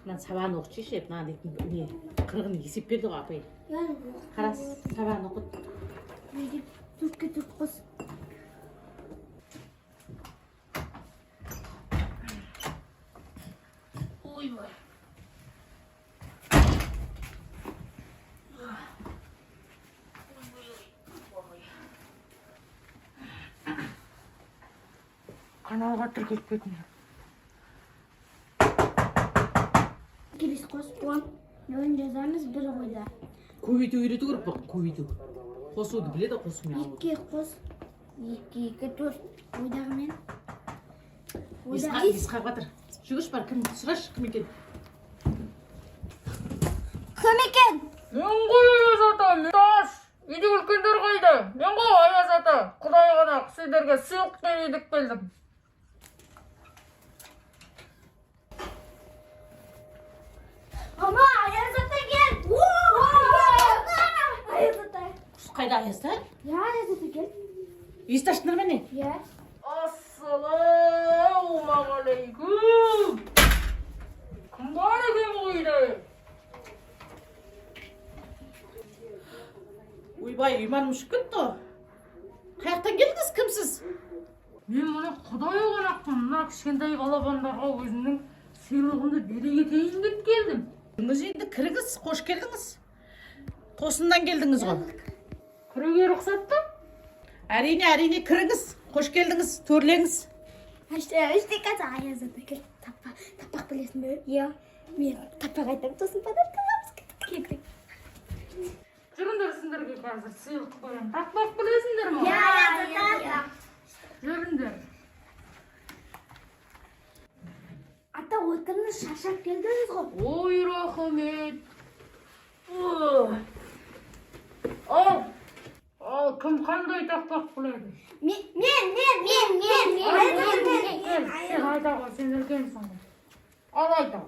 Мынаны сабағын оқытшы, мына дейтін не, қырғын есеп берді ғой апай. Қара, сабағын оқыт. Төртке төрт қос. Ойбай. Каналға тіркеліп кетіңдер. Келесі қос 10. 10 жазамыз бір ойда. Көбейту үйрету керек қой, көбейту. Қосуды біледі, қосумен алуды. Екіге қос. Екі, екі, төрт. Ойдағымен. Есқа, есқа батыр. Жүгірші бар, кім сұрашы, кім екен? Кім екен? Мен ғой Аяз ата, мен тас. Үйде үлкендер қайда? Мен ғой Аяз ата. Құдай ғана сіздерге сыйлық берейін деп келдім. Ама Аяз ата кел. Аяз ата. Қайда Аязда? Я Аяз ата кел. Есікті аштыңдар ма не? Я. Ассалаумағалейкум. Кім бар екен бұл үйде? Ойбай, иманым ұшып кетті ғой. Қай жақтан келдіңіз, кімсіз? Мен мұны құдай қонақпын. Мына кішкентай балапандарға өзімнің сыйлығымды бере кетейін деп келдім. Кіріңіз енді, кіріңіз, қош келдіңіз. Тосыннан келдіңіз ғой. Кіруге рұқсат па? Әрине, әрине, кіріңіз. Қош келдіңіз, төрлеңіз. Ашты, ашты, қазір Аяз ата кел. Таппақ, таппақ білесің бе? Иә. Мен таппақ айтамын, сосын подарка аламыз. Кеттік. Жүріңдер, сендерге қазір сыйлық қоямын. Тақпақ білесіңдер ме? Аяз ата. Жүріңдер. Ата, отырыңыз, шаршап келдіңіз ғой. Ой, рахмет. Ой. Ал, ал кім қандай тақпақ біледі? Мен, мен, мен, мен, мен, мен, мен, Кел, сен айта ғой, сен үлкенсің ғой. Ал айта.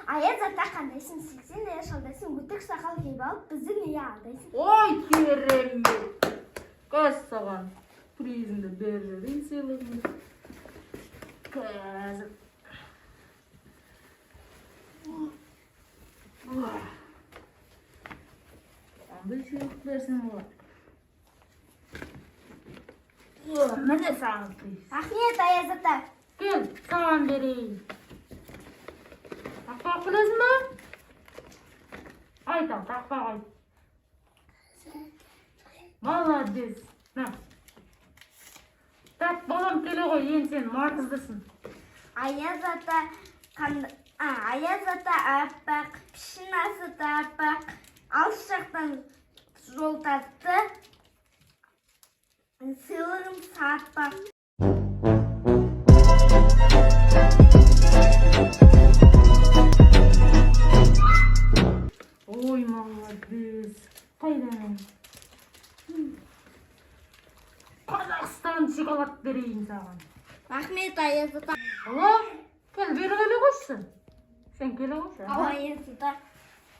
Аяз ата қандайсың, сексен аяқ шалдайсың, өтік сақал киіп алып, бізді неге алдайсың? Ой, керемет. Қазір саған призіңді беріп жіберейін, сыйлығыңды. Қазір. Қандай сыйлық берсем болады? О, міне саған приз. Рахмет, Аяз ата. Кел, саған берейін. Тақпақ білесің ба? Айт ал, тақпақ айт. Молодец. На. Так, балам, келе ғой, енді сен маңыздысың. Аяз ата Аяз ата аппақ, пішінасы да аппақ, алыс жақтан жол тартты, сыйлығын сатпақ. Ой, молодец. Қайда? Қазақстан шоколад берейін саған. Рахмет, Аяз ата. Балам, кел бері келе қойшы. Сен келе қойшы. Аяз ата.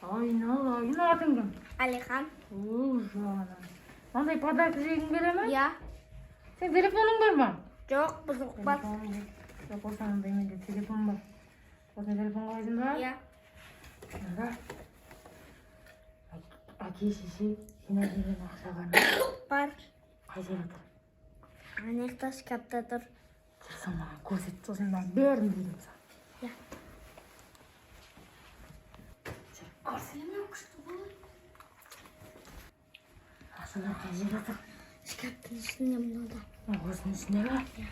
Айналайын, атың кім? Алихан. О, жаным. Мынандай подарка жегің келе ме? Иә. Сен телефоның бар ма? Жоқ, бұзық бар. Телефоным жоқ. Жоқ, осындай менде телефон бар. Осындай телефон қойдың ба? Иә. Сонда әке шеше жинап жүрген ақша бар ма? Бар. Қай жерде тұр? Ана жақта шкафта тұр. Жүр, соны маған көрсет, сосын мен бәрін беремін саған. Иә. Жүр, көрсет. Ақшалар қай жерде тұр? Шкафтың ішінде мынада. Осының ішінде ма? Иә.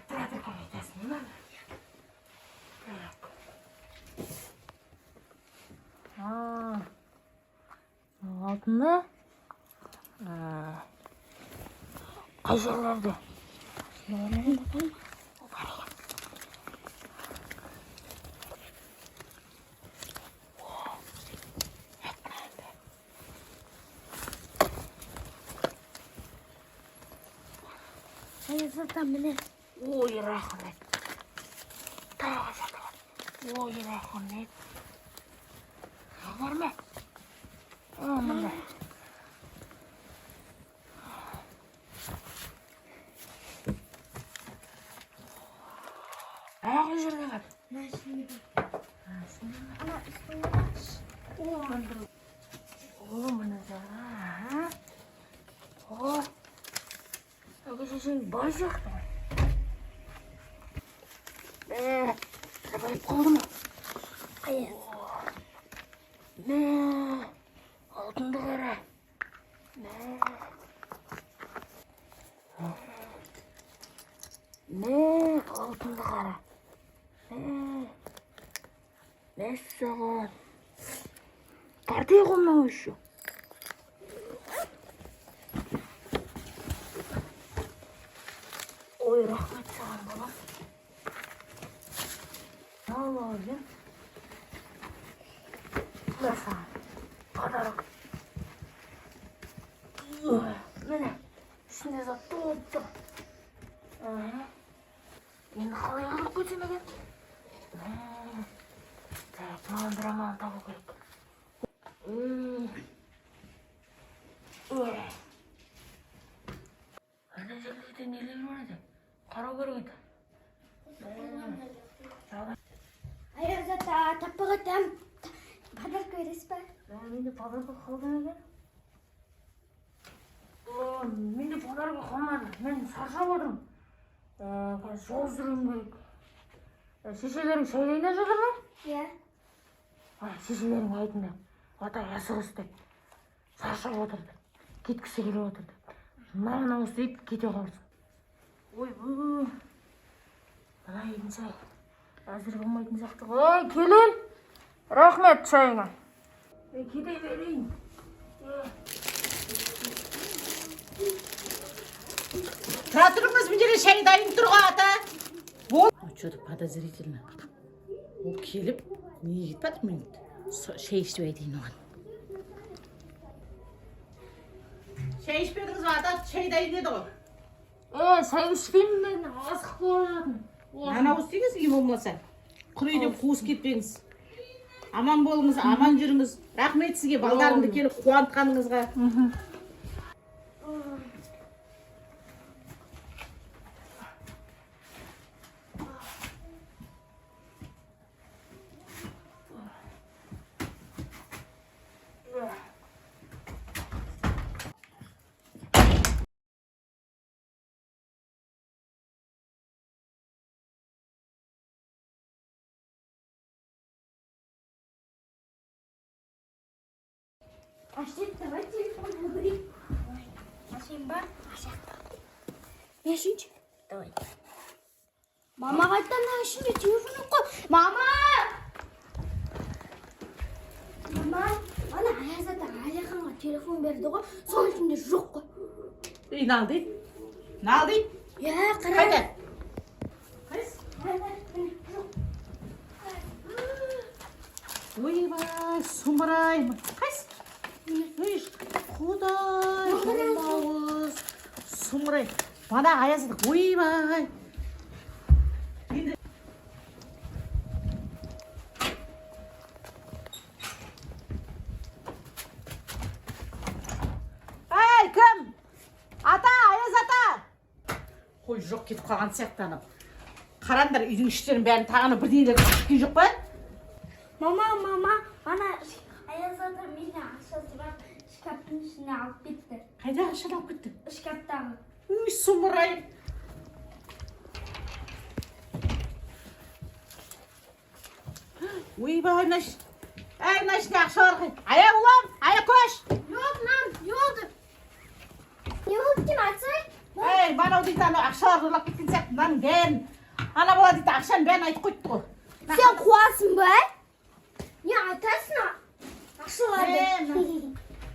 Тұра тұр, айтасың ба? Так. А, алтынды? Қай жерлерде? Бар екен. Аяз ата, міне. Ой, рахмет. Тағы жатыр. Ой, рахмет. Бар ма? А, мында. Қай жерде бар? Мына ішінде бар. Ана үстінде бар. О, міне. О, міне. Аха. О. Әке шешең бай сияқты ғой. Мә, байып қалды ма? Аяз. Мә, алтынды қара. Мә. Мә, алтынды қара. Мә. Мәссаған. Тартайық ғой мынау еще. Ой, рахмет саған, балам. Ал, екен. Мына саған подарок. Ой, міне, ішінде зат толып тұр. Аха. Енді қалай алып кетсем екен? Мә. Так, маған бір амалын табу керек. Ой. Ана жерлерде нелер бар еді? Қарау керек еді. Аяз ата, таппақ атам. Подарка бересіз ба? Мә, менде подарка қалды ма екен? О, менде подарка қалмады. Мен шаршап отырмын. Қазір жол жүруім керек. Шешелерің шай дайындап жатыр ма? Иә. Ай, шешелерің айтыңдар. Ата асығыс деп. Шаршап отыр деп. Кеткісі келіп отыр деп. Мынау мынау істейді, кете қалсын. Ойбу. Мына үйдің шай әзір болмайтын сияқты ғой. Ой, келін. Рахмет шайыңа. Мен кете берейін. Тұра тұрыңыз, мына жерде шай дайын тұр ғой, ата. Бол. Что-то подозрительно. Ол келіп, неге кетіп жатыр мен? Шай ішіп айтайын оған. Шай ішпедіңіз ба, ата? Шай дайын еді ғой. Е, шай ішпеймін мен, асығып бара жатырмын. Нан ауыз тиіңіз ең болмаса. Құр үйден қуыс кетпеңіз. Аман болыңыз, аман жүріңіз. Рахмет сізге, балдарымды келіп қуантқаныңызға. Ашып, давай телефон көрейік. Ашайын ба? Ашайық. Мен ашайыншы. Давай. Мама қайта, мына ішінде телефон жоқ қой. Мама! Мама, ана Аяз ата Әлиханға телефон берді ғой, соның ішінде жоқ қой. Ей, мынау дейді. Мынау дейді. Иә, қара. Қайда? Қайсы? Міне, жоқ. Ойбай, сұмырай. Қайсы? Ей, құдай, жалмауыз. Сұмырай. Бана Аяз ата, ойбай. Енді Ей, кім? Ата, Аяз ата. Қой, жоқ, кетіп қалған сияқты анау. Қараңдар, үйдің іштерін бәрін тағы ана бірдеңелер қашып кеткен жоқ па? Мама, мама, ана Аяз ата мені ақша сұрап шкафтың ішіне алып кетті. Қайда ақшаны алып кетті? Шкафтағы. Үй, сұмырай. Ойбай, мына әй, мына ішінде ақша бар ғой. Ая, ұлым, ая, көш. Не oldu lan? Ne oldu? Не болды екен, айтсай? Ей, мынау дейді, ана ақшаларды ұрлап кеткен сияқты, мынаның бәрін. Ана бала дейді, ақшаның бәрін айтып қойыпты ғой. Сен қуасың ба? Не айтасың ақшаларды?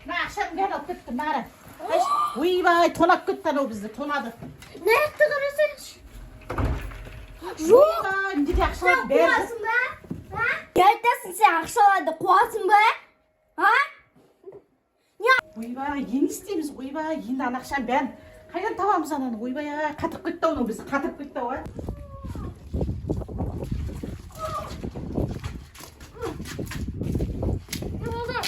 Мына ақшаның бәрін алып кетті, мына қара. Ойбай, тонап кетті анау бізді, тонады. Мына жақты қарасаңшы. Жоқ. Ойбай, мына жерде Сен ақшалардың бәрі. қуасың ба? А? Не айтасың, сен ақшаларды қуасың ба? А? Ойбай, енді не істейміз? Ойбай, енді ана ақшаның бәрін қайдан табамыз ананы? Ойбай, ай, қатырып кетті ау мынау бізді, қатырып кетті ау, а. Не болды?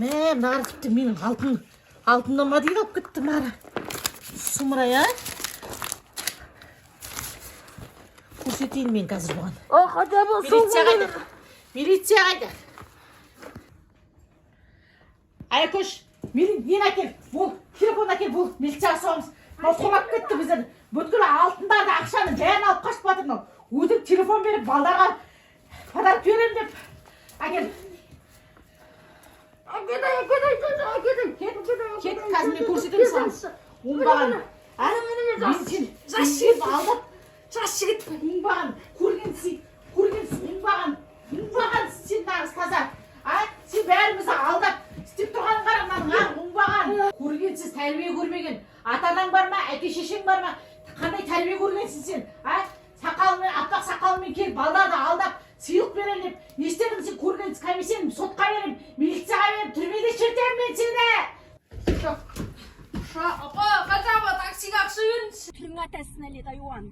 Мә, мына қара, тіпті менің алтыныма дейін алып кетті мына. Сұмырай, а? Көрсетейін мен қазір бұған. А, хотя бы Милиция қайда? Милиция қайда? Аякөш, менің нені әкел? Бол, телефон әкел, бол, милицияға соғамыз. Мынау тонап кетті бізді. Бүткіл алтындарды, ақшаны бәрін алып қашып жатыр мынау. Өтірік телефон беріп, балдарға подарок беремін деп. Әкел. Кет, кет, қазір мен көрсетемін саған. Оңбаған. А? Мен сені Жас жігіт алдап, Жас жігіт. оңбаған, көргенсіз, көргенсіз, оңбаған, оңбаған сен нағыз таза. А? Сен бәрімізді алдап, істеп тұрғанын қара мынаның, а? Оңбаған. Көргенсіз, тәрбие көрмеген. Ата анаң бар ма, әке шешең бар ма? Қандай тәрбие көргенсің сен? А? Сақалымен, аппақ сақалымен келіп, балдарды алдап, сыйлық беремін деп. Не істедің сен, көргенсіз? Мен сені сотқа беремін, милицияға беремін, түрмеде шірітемін мен сені. Апа, хотя бы таксиге ақша беріңізші. Түрің атасына ілет, айуан.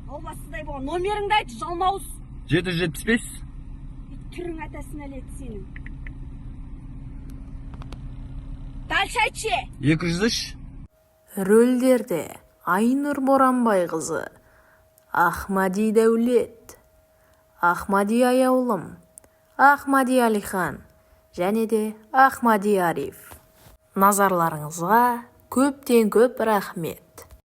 Албастыдай болған. Номеріңді айт, жалмауыз. 775. Түрің атасына ілет сенің. Дальше айтшы. 203. Рөлдерде Айнұр Боранбайқызы, Ахмади Дәулет, Ахмади Аяулым, Ахмади Алихан және де Ахмади Ариф. Назарларыңызға көптен көп рахмет.